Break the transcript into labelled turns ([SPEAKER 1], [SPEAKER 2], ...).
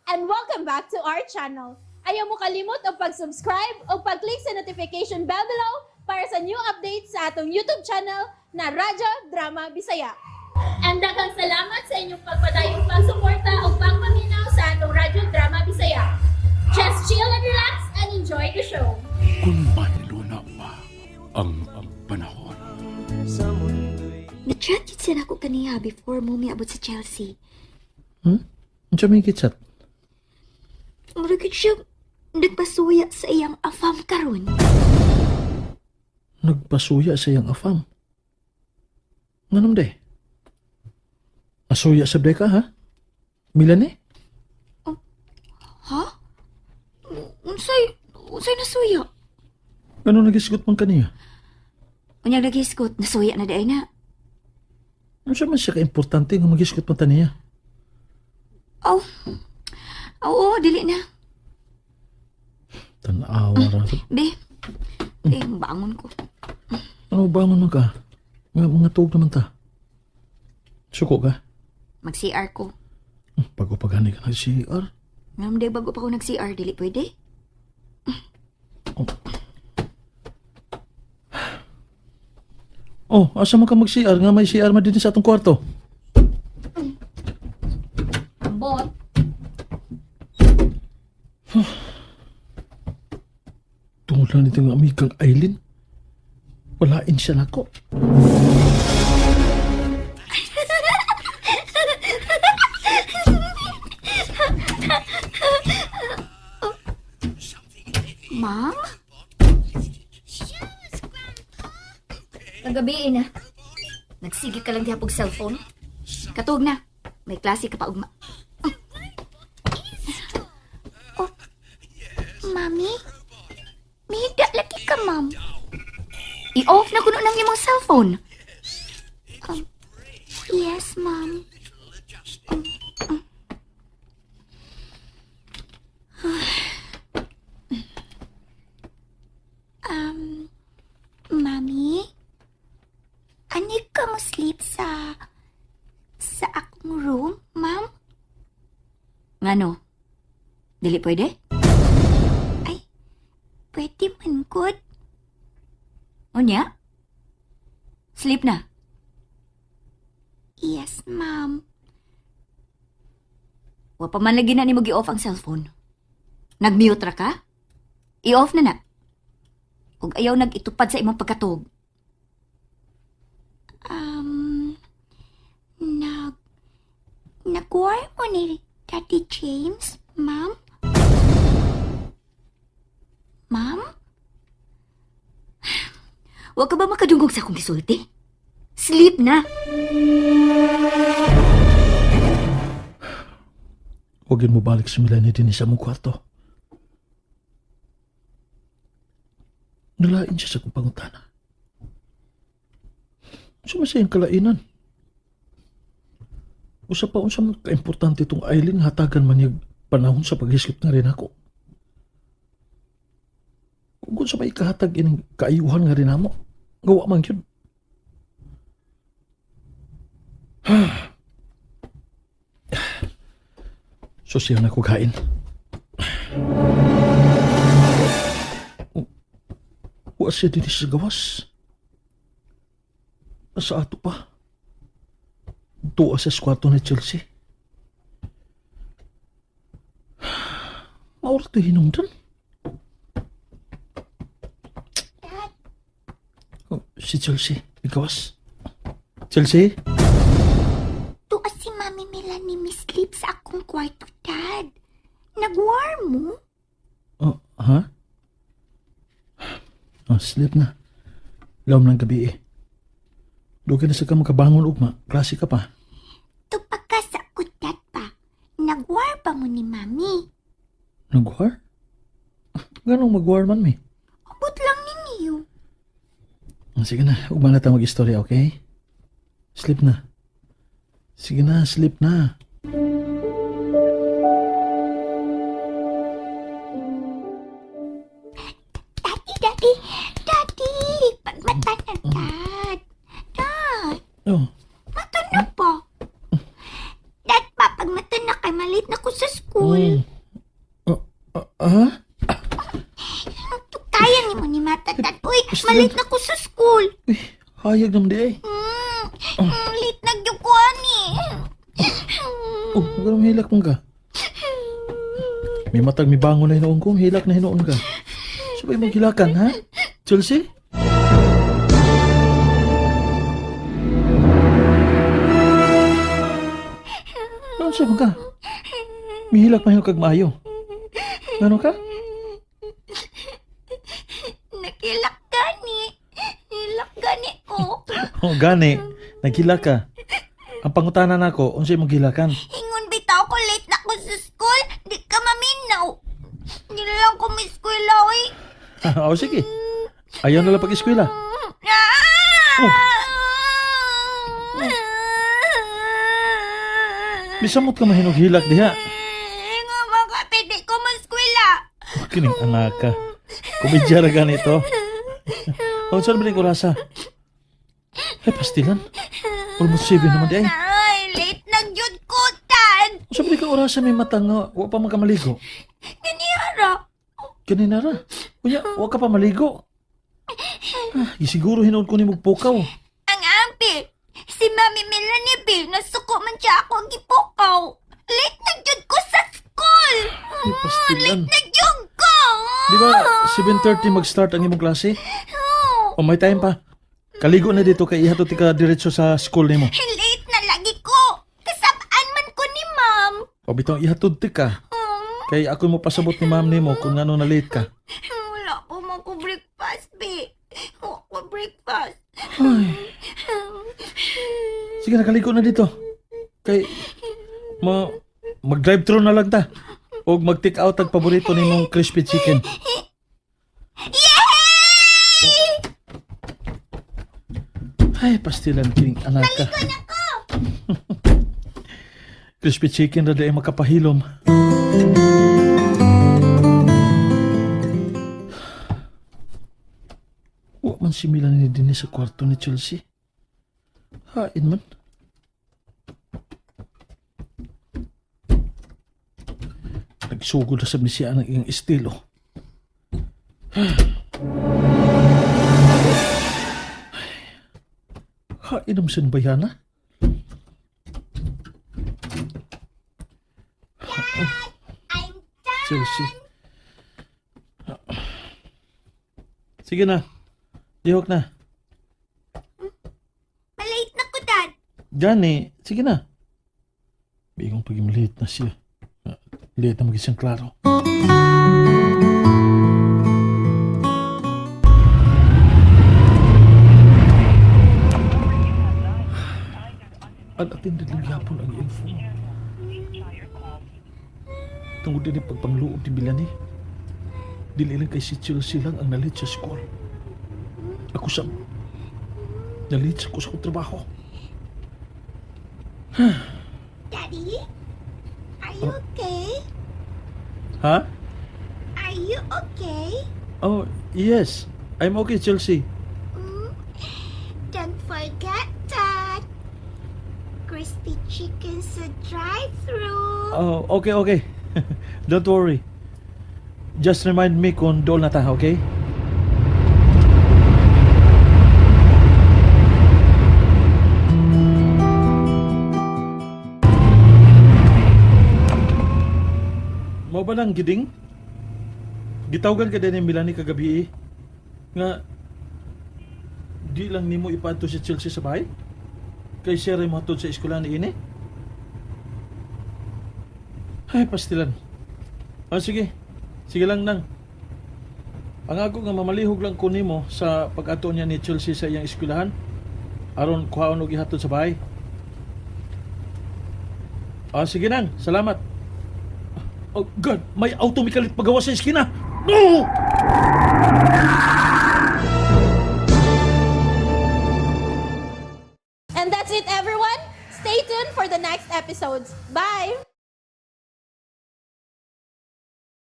[SPEAKER 1] And welcome back to our channel. Ayaw mo kalimot og pag-subscribe o pag-click sa notification bell below para sa new updates sa atong YouTube channel na Radyo Drama Bisaya. And daghang salamat sa inyong pagpadayong pagsuporta o pagpaminaw sa atong Radyo Drama Bisaya. Just chill and relax and enjoy the show.
[SPEAKER 2] Kung mahiluna pa ang panahon.
[SPEAKER 3] Na-chat yun siya nako kaniya before mo miabot sa Chelsea.
[SPEAKER 4] Unsa may gitchat?
[SPEAKER 3] Mura gud siya nagpasuya sa iyang afam karon.
[SPEAKER 4] Nagpasuya sa iyang afam. Nganong day? Nasuya sa ka, ha? Milan eh?
[SPEAKER 3] Ha? Unsay nasuya?
[SPEAKER 4] Ganun nagisgot man kaniya?
[SPEAKER 3] Unyag naghisgot, nasuya na day na.
[SPEAKER 4] Unsa man siya ka-importante nga magisgot man ta niya?
[SPEAKER 3] Aw. Oo, dili na.
[SPEAKER 4] Tanawa ra.
[SPEAKER 3] Be. Eh, bangon ko.
[SPEAKER 4] Ano bangon man ka? Mga tuog naman ta. Suko ka?
[SPEAKER 3] Mag-CR ko.
[SPEAKER 4] Bago pa gani ka nag-CR.
[SPEAKER 3] Ngam day bago pa ko nag-CR, dili pwede.
[SPEAKER 4] Oh, asa man ka mag-CR nga may CR man din sa atong kwarto?
[SPEAKER 3] Ambot.
[SPEAKER 4] Tungod lang nito ng amikang Aileen. Walain siya nako.
[SPEAKER 3] Ma'am? Kagabi na. Nagsige ka lang diha pog cellphone. Katog na. May klase ka pa ugma. Oh. Mami? Mihigda lagi ka, ma'am. I-off na kuno nang imong cellphone. Yes, ma'am. Mami? Ani ka mo sleep sa akong room, ma'am? Ngano? Dili pwede? Ay, pwede man good. Unya? Sleep na? Yes, ma'am. Wa pa man lagi na nimo gi-off ang cellphone. Nag-mute ra ka? I-off na na. Ug ayaw nag-itupad sa imong pagkatug. Um, nag... Nag-war mo ni Daddy James, ma'am? Ma'am? Huwag ka ba makadungog sa akong gisulti? Sleep na!
[SPEAKER 4] Huwag yun mo balik si Melanie din sa mong kwarto. Nalain siya sa kong pangutana. Unsa man siyang kalainan? Usa pa unsa man kaimportante itong Aileen hatagan man niya panahon sa paghisgot nga rin ako. Kung sa may kahatag ining kaayuhan nga rin namo, gawa man yun. Susya na kukain. Wa siya din sa gawas. Sa ato pa. Tuwa sa kwarto ni Chelsea. Maura to hinungdan. Oh, si Chelsea, ikawas. Chelsea?
[SPEAKER 3] Tuwa si Mami Melanie mi sleep sa akong kwarto, Dad. Nag-war mo?
[SPEAKER 4] Oh, ha? Oh, sleep na. Lawom ng gabi eh. Doon ka na sa ka makabangon ugma. Klase ka pa.
[SPEAKER 3] Tupag ka sa ako, Dad pa. Nag-war pa mo ni Mami.
[SPEAKER 4] Nag-war? Ganong mag-war man mi.
[SPEAKER 3] Abot lang ninyo.
[SPEAKER 4] Oh, sige na, ugma na tayo mag-istorya, okay? Sleep na. Sige na, sleep na.
[SPEAKER 3] Daddy, Daddy, Daddy, pagmata na, Dad. Dad,
[SPEAKER 4] Oh,
[SPEAKER 3] mata na pa. Dad pa, pag mata na kay malit na ko sa school.
[SPEAKER 4] Oh, ah, ah?
[SPEAKER 3] Kaya ni mo ni mata, Dad. Uy,
[SPEAKER 4] Gusto
[SPEAKER 3] malate na ko sa school.
[SPEAKER 4] Uy, hayag naman di ay.
[SPEAKER 3] Late na gyud ko ani.
[SPEAKER 4] Oh, huwag ka hilak mong ka. May matag, may bangon na hinoon ko. Hilak na hinoon ka. Sabay mong hilakan, ha? Chelsea? Ano siya ka? May hilak pa kag maayo. Ano ka?
[SPEAKER 3] Nakilak gani. Hilak gani ko.
[SPEAKER 4] Oh, gani. Naghilak ka. Ang pangutana nako, unsay mong hilakan?
[SPEAKER 3] Ingon bitaw ko late na ko sa school. Di ka maminaw. Di na lang ko ma-eskwela, oy.
[SPEAKER 4] Oh, sige. Ayaw na lang pag-eskwela.
[SPEAKER 3] Ah!
[SPEAKER 4] Oh. Bisamot ka mahinog hilak diha.
[SPEAKER 3] Nga mga pwede ko ma-eskwela.
[SPEAKER 4] Kining anak ka. Komedya ra ganito. Oh, saan ba ni orasa? Ay, pastilan. Almost 7 naman di ay.
[SPEAKER 3] Ay, late na gyud ko, Dad.
[SPEAKER 4] Saan ba ni ka orasa may mata nga wa pa man ka maligo?
[SPEAKER 3] Ganihara.
[SPEAKER 4] Kanina ra. Unya, wa ka pa maligo. Ah, gisiguro hinuon ko ni pukaw.
[SPEAKER 3] Ang ampi, si Mami Melanie B, nasuko man siya ako ang gipukaw. Late na gyud ko sa school.
[SPEAKER 4] Ay, pastilan.
[SPEAKER 3] Late na gyud ko.
[SPEAKER 4] Di ba 7:30 mag-start ang imong klase?
[SPEAKER 3] Oh,
[SPEAKER 4] O may time pa. Kaligo na dito kay ihatod ti ka diretso sa school nimo.
[SPEAKER 3] late na lagi ko. Kasabaan man ko ni Ma'am.
[SPEAKER 4] O bitong ihatod ti ka. Kay ako mo pasabot ni ma'am nimo kung ngano na late ka.
[SPEAKER 3] Wala po man ko breakfast, be. Wala ko breakfast.
[SPEAKER 4] Ay. Sige, nakaligo na dito. Kay, ma, mag-drive-thru na lang ta. O mag-take out ang paborito nimong crispy chicken. Ay, pastilan kining anak ka. Crispy chicken ra di ay makapahilom. Wa man si Melanie dinhi sa kwarto ni Chelsea. Hain man. Nagsugod na sab ni siya ang iyang estilo. Hain naman siya ng bayana.
[SPEAKER 3] I'm done.
[SPEAKER 4] Chelsea. Sige na. Lihok na.
[SPEAKER 3] Malate na ko, Dad.
[SPEAKER 4] Gani, sige na. Bigong pag late na siya. Ah, late na mag-isang klaro. Unattended lang yapon ang iyang phone. Tungod din ang pagpangluob ni Bilani. Dili lang kay si Chelsea lang ang nalit sa school. Ako sa... Nalit sa ko sa akong trabaho.
[SPEAKER 3] Daddy, are you okay?
[SPEAKER 4] Ha?
[SPEAKER 3] Are you okay?
[SPEAKER 4] Oh, yes. I'm okay, Chelsea.
[SPEAKER 3] Don't forget, Dad. Crispy chicken sa drive-thru.
[SPEAKER 4] Oh, okay, okay. Don't worry. Just remind me kung doon na ta, okay? Mo ba nang giding? Gitawgan ka din ni Milani kagabi eh. Nga, di lang nimo ipaadto si Chelsea sa bahay? Kay siya rin mohatod sa eskwela ni ini? Ay, pastilan. Ah, sige. Sige lang nang. Ang ako nga mamalihog lang ko nimo sa pag-ato niya ni Chelsea sa iyang eskwelahan. Aron kuhaon og ihatod sa bahay. Ah, sige nang. Salamat. Oh God, may auto mikalit pagawa sa eskina. No!